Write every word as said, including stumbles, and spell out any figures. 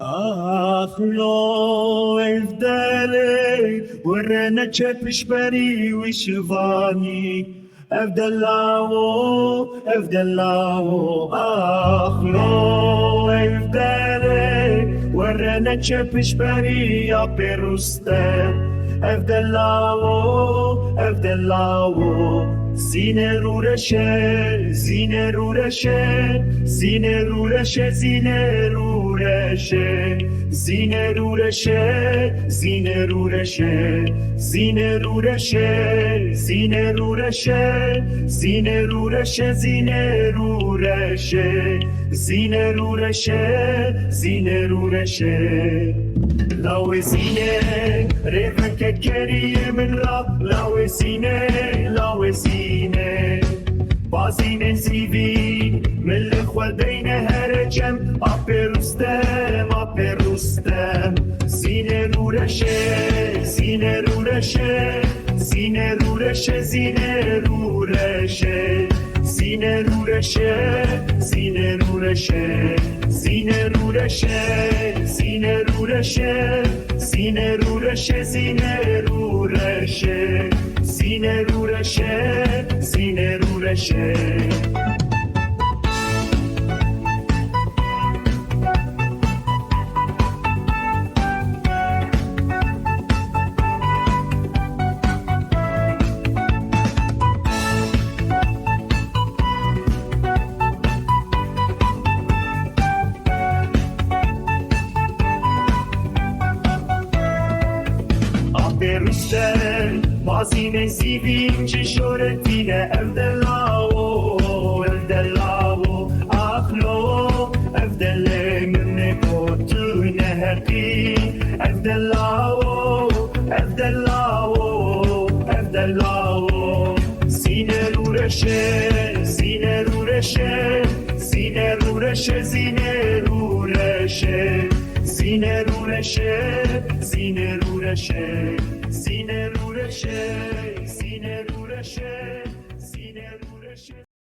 Ax lo ev delê, were neçe pişberî wî şivanî. Ev delawo, ev delawo, ax lo ev delê, were neçe pişberî ya pêrûste. Ev delawo, ev delawo, zîne rûreşe, zîne rûreşe, zîne rûreşe, zîne rûreşe. Zîne rûreşe, zîne rûreşe, zîne rûreşe, zîne rûreşe, zîne rûreşe, zîne rûreşe, zîne rûreşe, zîne rûreşe. Lawê zîne, rêveke keriyê min ra, lawê zîne, lawê zîne. Bazînên zîvîn, min li xwe deyne here cem, a pêrûste, ma pêrûste. Zîne rûreşe, zîne rûreşe, zîne rûreşe, zîne rûreşe. Zîne rûreşe, zîne rûreşe, zîne rûreşe, zîne rûreşe, zîne rûreşe, zîne rûreşe, zîne rûreşe, zîne rûreşe. Apê Rûstem, bazînê zîvîn, çi şoretîne ev delawo, ev delawo, ax lo, ev delê min ê gotine heqî, ev delawo, ev delawo, ev delawo. Zîne rûreşe, zîne rûreşe, zîne rûreşe, zîne rûreşe, zîne rûreşe, zîne rûreşe, zîne rûreşe, zîne rûreşe, zîne rûreşe.